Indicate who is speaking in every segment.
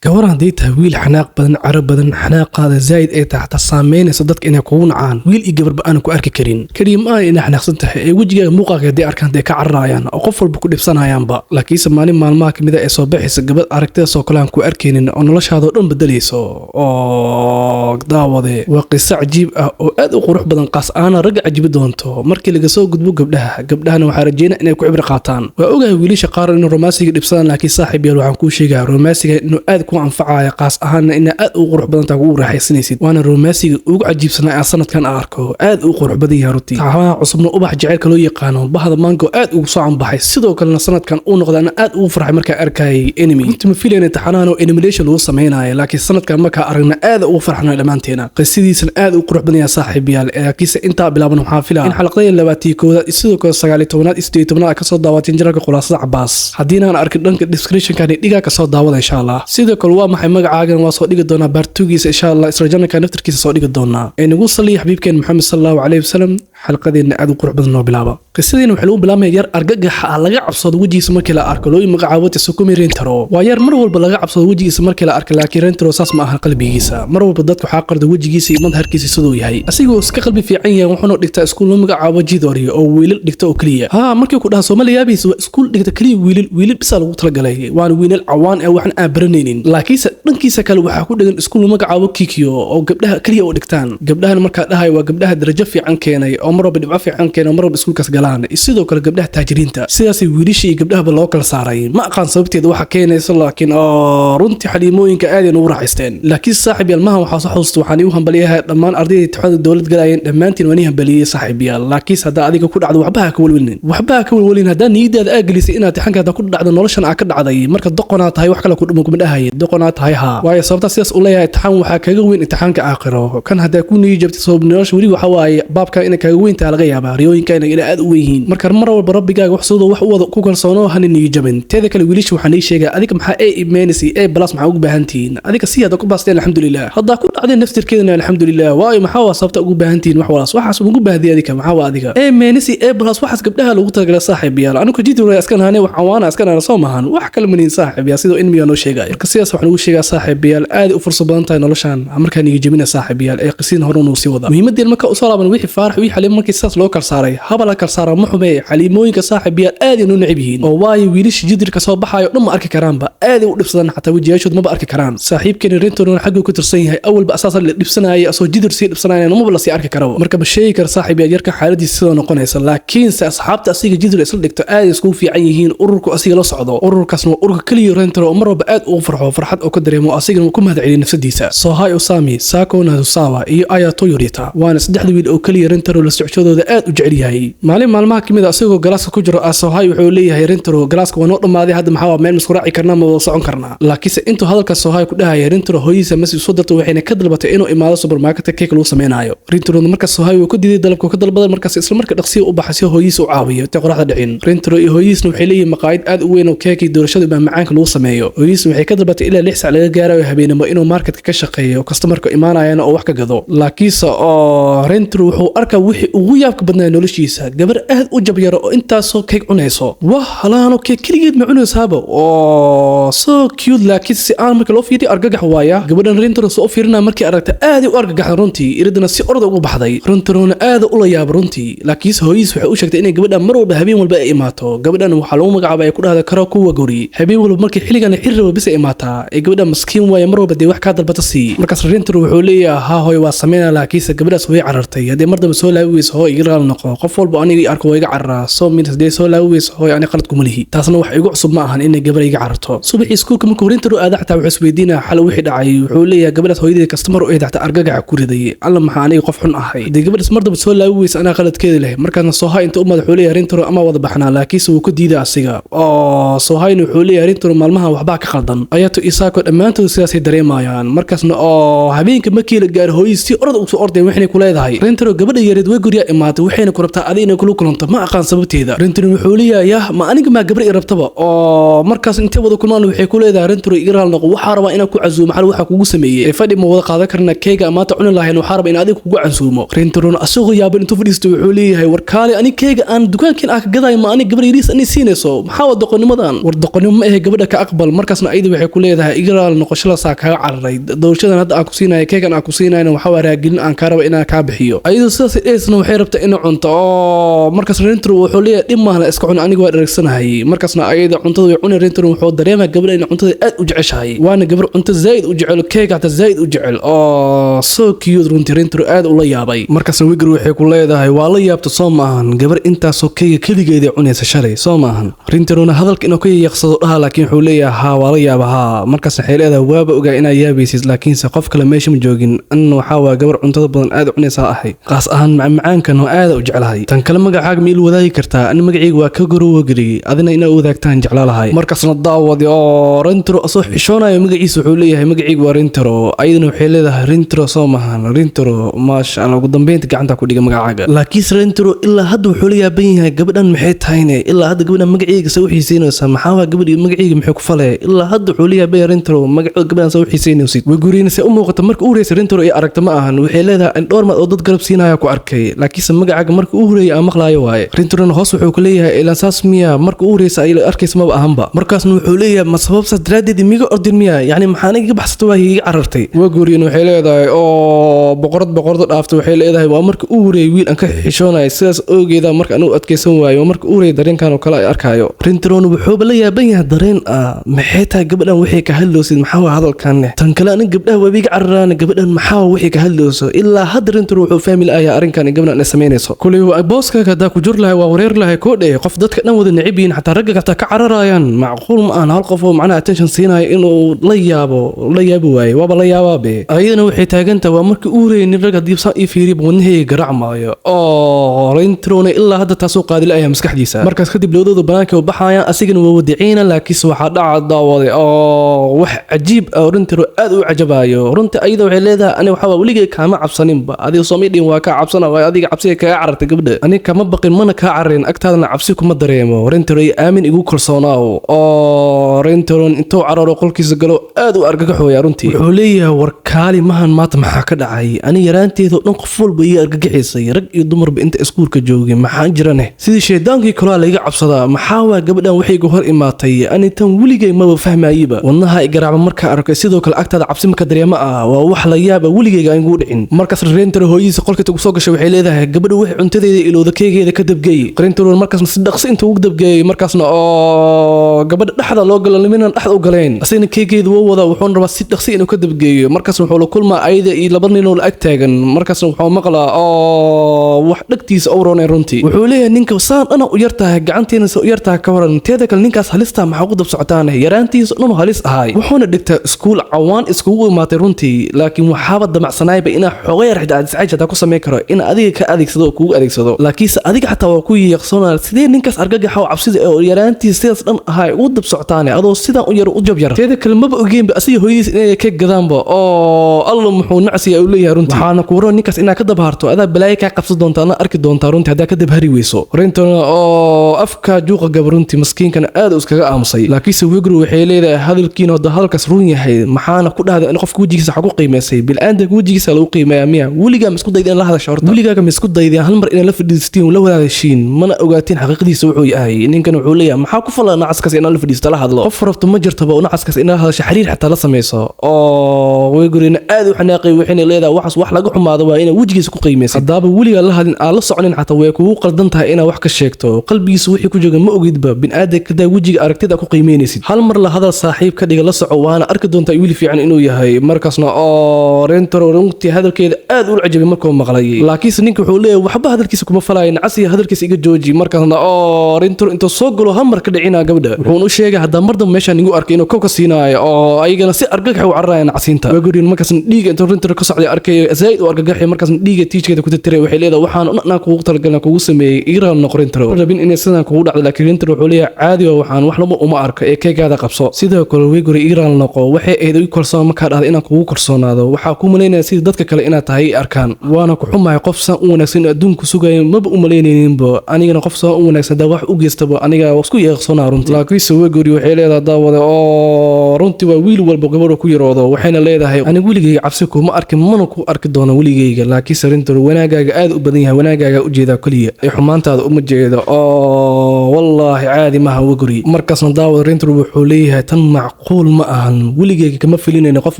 Speaker 1: Gabar haddii tahay wiil xanaaq badan, caro badan, xanaaqaada zaa'id ay tahay, xataa saameynayso dadka inay kugu nacaan, wiil iyo gabarba aanan ku arki karin. Keliya ma aha inay xanaaqsan tahay ee wejigaaga muuqaalka haddii arkaan dee ka cararayaan oo qof walba ku dhibsanayaanba. Laakiinse maalin maalmaha kamid a ee soo baxaysa gabadh aragtidaas oo kale aan ku arkaynin oo noloshaada oo dhan bedelayso. Oo daawade, waa qiso cajiib ah oo aad u qurux badan, qaas aana ragga cajibi doonto markii laga soo gudbo gabdhaha. Gabdhahana waxaa rajeynaa inay ku cibri qaataan. Waa ogahay wiilasha qaar inuu romaansiga dhibsadaan, laakiin saaxiib yaal, waxaan kuu sheegaa romaansiga inuu aad ku anfacaya, qaas ahaana inaa aad ugu qurux badan tahay, kugu raaxaysanaysid. Waana romaansiga ugu cajiibsanaa aan sanadkan arko, aad u qurux badan yahay runtii. Taxawaha cusubna Ubax Jaceylka loo yaqaano, bahda mango aad ugu soo canbaxay, sidoo kalena sanadkan uu noqda ana aad ugu farxay markaa arkayay anime. Runtii ma filayna taxanahan oo animation lagu samaynayo, laakiin sanadkan markaa aragna aad ugu farxnay dhammaanteena. Qisadiisana aad u qurux badan yahay, saaxiib yaal. Laakiinse intaa bilaaban, waxaa filaa in xalaqadii 21aad, sidoo kale 19aad iyo 18aad aad kasoo daawateen channelka Khulaasada Cabaas. Haddiina aan arkin, dhanka descriptionkani dhigaa kasoo daawada, insha Allah. Sidoo kale Waa Maxay Magacaagan waa soo dhigi doonaa part two-giisa, insha Allah. Isla channelka naftarkiisa soo dhigi doonaa. Ee nagu saliya xabiibkeen Maxamed sal Allahu calayhi wasalam. Xalqadeena aad u qurux badan noo bilaaba. Qisadiina waxay lagu bilaabmaya yar argagaxa ah, laga cabsado wejigiisa markii la arko, loo magacaabo Tsukumi Rentaro. Waa yar mar walba laga cabsado wejigiisa markii la arko, laakiin Rentaro saas ma ahan qalbigiisa. Mar walba dadka waxaa qarda wejigiisa iyo madharkiisa siduu yahay. Asigoo iska qalbi fiican yahay, wuxuuna dhigtaa iskuul loo magacaabo Jidori oo wiilal dhigta oo keliya. Haa, markii ku dhaha Soomaali yaabiisa, waa iskuul dhigta keliya wiilal, wiilal bisaa lagu talagalay, waana wiilal cawaan ee waxan aan baranaynin. Laakiinse dhankiisa kale waxaa ku dhegan iskuul loo magacaabo Kikyo oo gabdhaha keliya oo dhigtaan. Gabdhahan markaa dhahay waa gabdhaha darajo fiican keenay oo mar walba dhibco fiican keenay oo mar walba iskuulkaas galaan, sidoo kale gabdhaha taajiriinta. Sidaasay wiilasha iyo gabdhahaba loo kala saaray. Ma aqaan sababteeda waxa keenaysa, laakiin oo runtii xaliimooyinka aad ay ugu raaxaysteen. Laakiin saaxiib yaal, maha waxaa soo xusuusta, waxaan iu hambaliyahay dhammaan ardayda imtixaanada dowlad galayeen. Dhammaantiin waan ii hambaliyey, saaxiib yaal. Laakiinse haddaa adiga ku dhacdo, waxba ha ka welwelin, waxba ha ka welwelin. Haddaa niyadaada aa gelisay inaad imtixaanka haddaa ku dhacdo, noloshan aa ka dhacday, marka doqonaa tahay. Wax kale ku dhuma kuma dhahay, doqonaa tahay. Haa, waayo sababta sidaas u leeyahay, imtixaan waxaa kaga weyn imtixaanka aakhiro. Kan haddaa ku niyi jabtay, sabab nolosha weli waxa waaye baabka inay kaga weyn tahay laga yaabaa, riyooyinka inay aad u weyn yihiin. Marka mar walba rabbigaaga wax sidoo wax u wada ku kalsoono, hana niyi jabin. Teeda kale, wiilasha waxaan ii sheegaa, adiga maxaa A minus iyo A plus maxaa ugu baahan tihiin? Adiga si hadda ku baasteen, alxamdulilah. Haddaa ku dhacdeen naftirkeedana, alxamdulilah. Waayo maxaa waa sababta ugu baahan tihiin wax walaas waxaas ugu baahdiya? Adiga maxaa waa adiga A minus iyo A plus? Waxaas gabdhaha lagu talagalay, saaxiib yaal. Anigu jidii iska nahanay, wax cawaana iska nahana, soo maahan wax kale maniin, saaxiib yaal, sidoo ilmiga noo sheegaya. Marka sidaas waxaan ugu sheegaa, saaxiib yaal, aad u fursad badan tahay noloshan markaan iga jebina, saaxiib yaal. Ee qisiin hore nuu sii wada muhiimadeen. Marka usoo laaban wixii Faarax, wixii Xaliimo, markii sidaas loo kala saaray, haba la kala saara ma xumee, xaliimooyinka, saaxiib yaal, aad ay noo neceb yihiin oo waayo wiilasha jidirka soo baxayo dhan ma arki karaanba, aad ay u dhibsadaan, xataa wejiyaashood maba arki karaan. Saaxiibkeeni Renton xagguu ku tirsan yahay, awalba asaasa la dhibsanayay, asoo jidir sii dhibsanaya maba lasii arki karaba. Marka ma sheegi kara, saaxiib yaal, yarka xaaladiisa sidoo noqonaysa. Laakiinse asxaabta asiga jidir isla dhigto aad ay iskugu fiican yihiin. Ururku asiga la socdo, ururkaasna waa ururka keliya Rentaro oo mar walba aad ugu farxo, farxad oo ka dareemo, asigana uu ku mahad celiyo nafsadiisa. Sohai Usami, Sako Narusawa iyo Ayato Yorita waana saddexda wiil oo keliya Rentaro la socodooda aad u jecel yahay. Maalin maalmaha kamid a, asagoo class-ka ku jiro, Sohai wuxuu leeyahay Rentaro, "Class-ka waa noo dhammaaday hadda, maxaa meel misku raaci karnaa, ma wada socon karnaa?" Laakiinse intuu hadalka Sohai ku dhahaya, Rentaro hooyadiisa message soo dirtay, waxayna ka dalbatay inuu imaado supermarketka cake lagu sameynaayo. Rentaro markaas Sohai wuu ka diiday dalabka ka dalbaday. Markaas isla marka dhaqsiya u baxay si hooyadiisa u caawiyo intay qoraxda dhicin. Rentaro iyo hooyadiisna waxay leeyihiin maqaayad aad u weyn oo keekii doorashada macaanka lagu sameeyo. Hooyadiisna waxay ka dalbatay ilaa 6 sac laga gaarayo habeenimo inuu marketka ka shaqeeyo, customerka imaanayana oo wax ka gado. Laakiinse oo Rentaro wuxuu arkaa wixii ugu yaabka badnaa noloshiisa: gabar aad u jabyaro oo intaasoo keeg cunayso. Wah, halaano keeg keligeed ma cunaysaaba oo so cute. Laakiin si aan marka loo fiiriyo argagax waaya gabadhan. Rentaro soo fiirina markii aragta, aad u argagaxda runtii, iridana si orda ugu baxday. Rentarona aad ula yaaba runtii. Laakiinse hooyadiis waxay u sheegtay inay gabadhan mar walba habeen walba ay imaato. Gabadhan waxaa lagu magacaaba ay ku dhahda karo kuwa gori, habeen walba markii xilligan xil rabo bisa imaataa ee gabadha maskiin waaya, mar walba dee wax kaa dalbata sii. Markaas Rentaro wuxuu leeyahay, "Haa hooy, waa sameynaa." Laakiinse gabadhaas way carartay. "Haddii mar dambe soo laabi weyso, hooy, iga raali noqo. Qof walba aniga arko waa iga cararaa, soo min haddii soo laabi weyso, hooy, ani qalad kuma lihi. Taasna wax igu cusub ma ahan inay gabar iga cararto." Subaxii iskuulka markuu Rentaro aada, xataa wuxuu isweydiinaya xal wixii dhacay. Wuxuu leeyahay, "Gabadhaas hooyadeed customer u eed, xataa argagaxa ku riday. Alla, maxaa aniga qof xun ahay? Haddii gabadhaas mar dambe soo laabi weyso, anaa qaladkeeda leh." Markaasna Soha inta u madax wuxuu leeyahay, "Rentaro, ama wada baxnaa?" Laakiinse wuu ka diiday asiga. Oo Sohayna wuxuu leeyahay, "Rentaro maalmaha waxbaa ka qaldan." Ayato Isaako dhammaantood sidaasay dareemayaan. Markaasna oo habeenka markii la gaaro, hooyadiis si orda ugu soo ordeen, waxayna ku leedahay, "Rentaro, gabadha yareed way Wegoryaa imaatay, waxayna ku rabtaa adiga inay kula kulanto, ma aqaan sababteeda. Rintaro wuxuu leeyahay, yah, ma aniga maa gabar i rabtaba? Oo markaas intay wada kulmaan waxay ku leedahay, Rintaro, iga raal noqo, waxaa rabaa inaan ku casuumo. Xal waxaa kugu sameeyey ee fadhi ma wada qaadan karna? Keega maanta cuni lahayn waxaa rabaa in adiga kugu casuumo. Rintarona asagoo yaaban intuu fadhiisto wuxuu leeyahay, war kaale, ani keega aan dukaankiin ah ka gadayo ma ani gabar yariis ani siinayso? Maxaa waa doqonimadan? War doqonnimo ma ahe, gabadha ka aqbal. Markaasna ayada waxay ku leedahay, iga raal noqoshadaasaa kaga cararay, doorashadan hadda aan ku siinayo, keegan aan ku siinayna waxaa waa raagelin aan kaa raba inaan kaa bixiyo. Ayadoo sidaas dheesna waxay rabtaa inay cunto. Oo markaas Rintaro wuxuu leeyahay, dhib maahna, iska cun, aniga waa dharagsanahay. Markaasna ayada cuntada way cunay. Rintaro wuxuu dareemaa gabadha inay cuntada aad u jeceshahay, waana gabar cunto zaa'id u jecel, keega xataa zaa'id u jecel. Oo so cute runtii, Rintaro aad ula yaabay. Markaasna Wigr waxay ku leedahay, waa la yaabta soo maahan, gabar intaasoo keega keligeeda cunaysa shalay soo maahan? Rintarona hadalka inuu ka yaqsado dhaha, laakiin wuxuu leeyahay, haa, waa la yaaba haa. Markaas waxay leedahay, waaba ogaa inaa yaabaysid, laakiinse qof kale meesha ma joogin. An waxaa waa gabar cuntada badan aad u cunaysaa ahay, qaas ahaan macmacaankan oo aada u jeclahay. Tan kale, magacaaga ma il wadaagi kartaa? Ani magacayga waa ka gorowogri, adina inaa wadaagtaan jeclaalahay. Markaasna daawadi oo Rintaro asoo xishoonayo magaciisa wuxuu leeyahay, magacayga waa Rintaro. Ayadana waxay leedahay, Rintaro soo maahan? Rintaro, maasha Allah, ugu dambeynta gacanta ku dhiga magacaaga. Laakiinse Rintaro ilaa hadda wuxuu la yaaban yahay gabadhan maxay tahayne? Ilaa hadda gabadhan magacayga se u xiiseynaysaa? Maxaa waa gabadhi magacayga maxay ku falee? Ilaa hadda wuxuu la yaaban yahay Rintaro magaca gabadhan se u xiiseynaysid. Way guriyna se u muuqata marka u horeysa Rintaro ay aragta ma ahan. Waxay leedahay, in dhowr maad oo dad garab siinaya ku arkay, laakiinse magacaaga marka u horeeyay aan maqlaayo waaye. Rintarona hoos wuxuu ku leeyahay, ilaan saas miya, marka u horeysa ay arkaysa maba ahanba. Markaasna wuxuu leeyahay, ma sabab saas daraaddeed miga ordin miya? Yacni maxaan iga baxsata waa iga carartay? Waa guriyin waxay leedahay, oo boqorad boqorada dhaaftay, waxay leedahay, waa marka u horeeyay wiil aan ka xishoonaya, sidaas oogeeda marka anigu adkaysan waayo, waa marka u horeeyay dareenkan oo kale ay arkaayo. Rintaroona wuxuuba la yaaban yahay dareen ah, maxay tahay gabadhan waxay ka hadloosid? Maxaa waa hadalkan? Tan kale, aniga gabdhaha waa iga cararaan, gabadhan maxaa waxay ka hadlooso? Ilaa hadda Rintaro wuxuu fahmi la'ayaa arrinkan in gabadhan ay samaynayso. Kuley booskaaga haddaa ku jur lahay waa wareer lahay koo dheh. Qof dadka dhan wada necib yihiin, xataa ragga xataa ka cararayaan, macquul ma ahan. Hal qof oo macnaha attention siinaya inuu la yaabo la yaabi waayo, waaba la yaabaabe. Ayadana waxay taagantahay, waa markii u horeeyay nin rag haddii saan ii fiiriya wadnahayga garaac maayo. Oo Rintarona ilaa hadda taasoo qaadi la'ayaa maskaxdiisa. Markaas kadib labadooda banaanka u baxayaan, asigana waa wadiciina, laakiinse waxaa dhaca daawaday oo wax cajiib ah oo Rintaro aad u cajabayo runtii. Ayada waxay leedahay, ani waxaa weligay kaama cabsaninba, adiga soomay dhihin waa kaa cabsana, waa adiga cabsiga kaga carartay gabdha. Ani kama baqin mana kaa cararin, agtaadana cabsi kuma dareemo. Rintaro, iyo aamin, igu kalsoonaaw. Oo Rintaron intuu cararo qolkiisa galo aad u argagaxooya runtii. Wuxuu leeyahay, war kaali mahan, maanta maxaa ka dhacay? Ani yaraanteedoo dhan qof walba iyo argagaxaysay, rag iyo dumarba, inta iskuulka joogay maxaa jirane? Sidii shaydaankii kalaa layga cabsadaa. Maxaa waa gabadhan waxayga hor imaatay? Ani tan weligay maba fahmayiba, wadnaha i garaacba markaa arkay. Sidoo kale agtaada cabsi maka dareema ah, waa wax la yaaba weligayga aan kugu dhicin. Markaas Rintaro hooyadiisa qolka ugu soo gashay waxay leedahay, gabadha waxay cuntadeeda ilowda, keegeeda ka dabgeeyey. Rintaro markaasna si dhaqso inta ugu dabgeeyey, markaasna oo gabadha dhexda loo galo, niminan dhexda u galeen, asagna keegeeda wuu wadaa, wuxuuna rabaa si dhaqsi inuu ka dabgeeyo. Markaasna wuxuu la kulmaa ayada iyo laba ninoo la ag taagan. Markaasna wuxuu maqlaa oo wax dhagtiisa u roonay runtii. Wuxuu leeyahay, ninka saan dhana u yartahay, gacantiina se u yartahay, ka waran? Teeda kale, ninkaas halista maxaa ku dab socotaane? Yaraantiisa dhan halis ahay, wuxuuna dhigtaa iskuul cawaan iskugu imaatay runtii. Laakiin waxaaba damacsanaayba inaa xooga yar xitaa iscaaj hataa ku samayn karo, in adiga ka adeegsado oo kugu adeegsado, laakiinse adiga xataa waa ku yeeqsoona. Sidee ninkaas argagaxa oo cabsida oo yaraantiisa sidaas dhan ahay ugu dab socotaane, adoo sidaan u yar u jab yar? Teeda kale, maba ogeenba asiga hooyadiis inay ka gadaanba. Oo alla muxuu nacsiya uu leeyahay runtii. Waxaana ku waran ninkaas inaa ka dabharto, adaa balaayo kaa qabsan doonta, adna arki doontaa runtii haddaa ka dabhari weyso. Rintana oo afka juuqa gaba runtii, maskiinkana aad uu iskaga aamusay. Laakiinse Wigru waxay leedahay, hadalkiina hadda hadalkaas run yahay, maxaana ku dhahday in qofka wejigiisa waxa ku qiimaysay? Bil'aantanka wejigiisa lagu qiimeeyaa miya? Weligaa ma isku dayda in la hadasho horta? Weligaaga ma isku dayda hal mar inaad la fadhiistiin, la wadaadashiin, mana ogaatiin xaqiiqdiisa wuxuu yahay? Ninkan wuxuu leeyahay, maxaa ku falan nacaskaas inaan la fadhiisto, la hadlo? Qof rabto ma jirtaba oo nacaskaas inaad hadasho, xiriir xataa la samayso. Oo Wigrina aad u xanaaqay, waxayna leedahay, waxaas wax laga xumaado waa inaad wejigiisa ku qiimaysid. Haddaaba weligaa la hadlin, aan la soconin xataa, way kugu qaldan tahay inaad wax ka sheegto. Qalbigiisa wixii ku jooga ma ogidba, bini'aadan kadaa wejiga aragtida ku qiimeynaysid. Hal mar la hadal, saaxiib ka dhiga, la soco, waana arki doontaa wiil fiican inuu yahay. Markaasna oo Rentaro runtii hadalkeeda aad u cajabay markuu maqlay. Laakiinse ninka wuxuu leeyahay, waxba hadalkiisa kuma falaayo, nacasiya, hadalkiisa iga jooji. Markaasna oo Rentaro intuu soo galo hal mar ka dhicina gabadha, wuxuuna u sheegay haddaa mar dambe meeshaan igu arkay inuu kow ka siinaayo. Oo ayagana si argagax u cararaya nacsiinta. Wagurin markaasna dhiiga intuu Rentaro ka socday arkay, zaid u argagaxay. Markaasna dhiiga tiijkeeda ku tirtiray, waxay leedahay, waxaan unaa kugu talagalna kugu sameeyey, iga raal noqo Rentaro, rabin inay sidan kugu dhacdo. Laakiin Rentaro wuxuu leeyahay, caadi waa, waxaan wax lama uma arko, ee keegaada qabso. Sidoo kale Wiguri, iga raal noqo, waxay ahayd igu kalsoon markaa dhahda inaan kugu kalsoonaado. Waxaa ku malaynaya sida dadka kale inaad tahay i arkaan, waana ku xumahay qof saan. saan u wanaagsan adduunku sugayo maba u malaynayninba. Anigana qof saan u wanaagsan hadaa wax u geystaba, aniga isku yeeqsoonaa runtii. Laakiinse Wegori waxay leedahay, daawada, oo runtii waa wiil walba gabadha ku yaroodo. Waxayna leedahay, aniga weligayga cabsi kuma arkin, mana ku arki doono weligayga. Laakiinse Rintaro wanaagaaga aad u badan yahay, wanaagaaga ujeedaa keliya ee xumaantaada uma jeedo. Oo wallaahi caadi maaha Wegori. Markaasna, daawada, Rintaro wuxuu leeyahay, tan macquul ma ahan, weligayga kama filinayno qof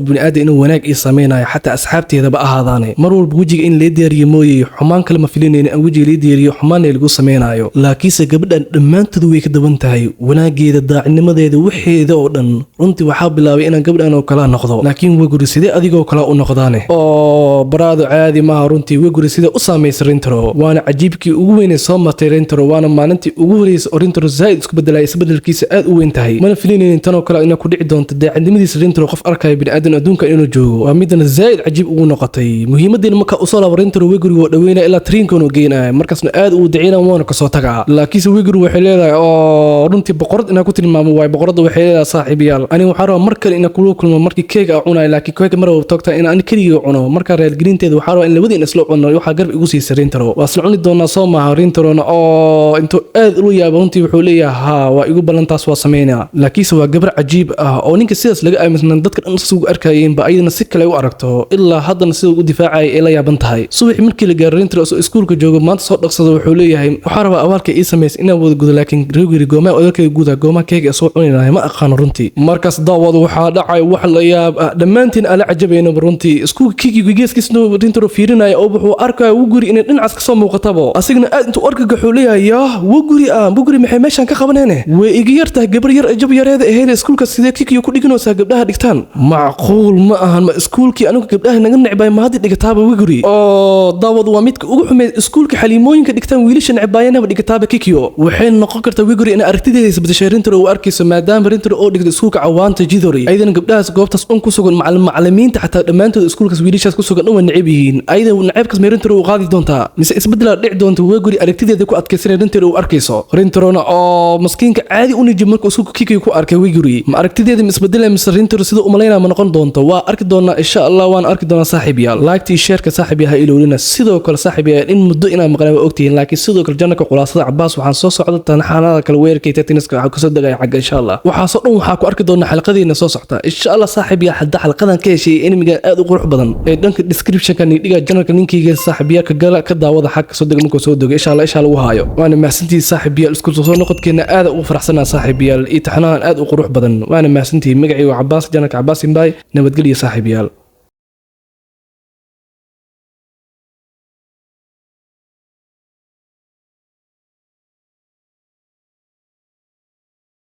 Speaker 1: biniaadan inuu wanaag ii samaynayo, xataa asxaabteedaba ahaadaane. Mar walba wejiga in lee diyaariyo mooye, xumaan kale ma filinayno, aan wejiga lee diyaariyo xumaanna lagu samaynayo. Laakiinse gabadhan dhammaantood way ka dawan tahay, wanaageeda, daacinimadeeda, waxeeda oo dhan. Runtii waxaa bilaabay inaan gabadhan oo kala noqdo. Laakiin Weguri, sidee adigoo kale u noqdaane? Oo baraado caadi maaha runtii. Weguri sida u saamaysay Rintaro waana cajiibkii ugu weynay soo martay Rintaro, waana maalintii ugu horeysay oo Rintaro zaa'id isku bedelaya, isbedelkiisa aad u weyn tahay. Mana filinaynin tanoo kale inay ku dhici doonto daacadnimadiisa Rintaro. Qof arkaya biniaadan adduunka inuu joogo waa midana zaa'id cajiib ugu noqotay. Muhiimadeena marka usoo laabo, Rintaro Weguri waa dhaweynaya ilaa tariinkan uu geynaya. Markaasna aad uu daceyna, waana kasoo tagaa. Laakiinse Weguri waxay leedahay, oo runtii boqorad inaa ku tilmaamo waay, boqoradda waxay leedahay, saaxiibayaal, aniga waxaa rabaa mar kale inaan kula kulmo markii keega aan cunayo, laakiin keega mar walba toogtaa in ani keligii cuno. Markaa raalgelinteeda waxaa rabaa in labadiin isla cuno. Waxaa garab igu siisay Rintaro, waa isla cuni doonaa, soo maaha? Rintarona oo intuu aad ula yaabo runtii wuxuu leeyahay, haa, waa igu ballantaas, waa sameynaa. Laakiinse waa gabar cajiib ah oo ninka sidaas laga aaminsanan, dadka dhan saas ugu arkayeenba, ayadana si kale u aragto, ilaa haddana sida u difaacaya ay la yaaban tahay. Subaxii markii la gaaro, Rintaro oo iskuulka joogo maanta soo dhaqsado, wuxuu leeyahay, waxaa rabaa abaalka ii samaysa inaan wada gudo. Laakiin Weguri, goomaa odalkayga guda, goomaa keega soo cuninahay ma aqaano runtii. Markaas, daawada, waxaa dhacay wax la yaab ah, dhammaantiin ala cajabaynaba runtii. Iskuulka kiikiga geeskiisna Rintaro fiirinaya oo wuxuu arkaya Wuguri inay dhinacaas kasoo muuqatabo. Asigana aad intuu argagaxuu leeyahay, yaa Wuguri ah, Wuguri maxay meeshan ka qabaneene? Way iga yar tahay, gabar yar jab yareeda ahayd. Iskuulka sidee kikiyo ku dhiganaysaa gabdhaha dhigtaan? Macquul ma ahan. Ma iskuulkii anigu gabdhaha naga necbay ma haddi dhigataaba Wuguri? Oo daawad, waa midka ugu xumeed, iskuulka xaliimooyinka dhigtaan, wiilasha necbaayanaba dhigataaba Kikyo. Waxay noqon kartaa Wuguri in aragtideeda isbedeshay Rintaro uu arkayso, maadaama Rintaro oo dhigto iskuulka cawaanta Jidori, ayadana gabdhahaas goobtaas un ku sugan, macalimiinta xataa dhammaantood iskuulkaas wiilashaas ku sugan dhan waa necab yihiin. Ayada naceebkaas may Rintaro uu qaadi doontaa, mise isbedelaa dhici doonta? Wuguri aragtideeda ku adkaysanay Rintaro uu arkayso. Rintarona oo maskiinka caadi u nijib markuu iskuulka Kikyo ku arkay Wuguri, ma aragtideeda ma isbedelay, mise Rintaro sida umalaynaa ma noqon doonto? Waa arki doonaa insha Allah, waan arki doonaa saaxiib yaal. Like-tii, share-ka, saaxiib yaal, ha ilowlina. Sidoo kale, saaxiib yaal, in muddo inaan maqnay waa ogtihiin, laakiin sidoo kale channel-ka khulaasada Cabaas waxaan soo socda tanaxanada kale, weerarkay tetiniska waxaa kasoo degaya xagga insha Allah. Waxaasoo dhan waxaa ku arki doonaa xalqadeena soo socta insha Allah. Saaxiib yaal, hadda xalqadan ka heshay anime-gan aad u qurux badan ee dhanka descriptionka nidhiga channel-ka ninkeyga, saaxiib yaal, ka gala, ka daawada xag kasoo dega markuu soo dego insha Allah, insha lagu haayo. Waana mahadsantihiin saaxiib yaal, isku soo noqodkeena aad ugu faraxsanaa saaxiib yaal, iyo taxanahan aad u qurux badan. Waana mahadsantihiin. Magacayga Cabaas, channel-ka Cabaas Imbaay. Nabadgelya saaxiib yaal.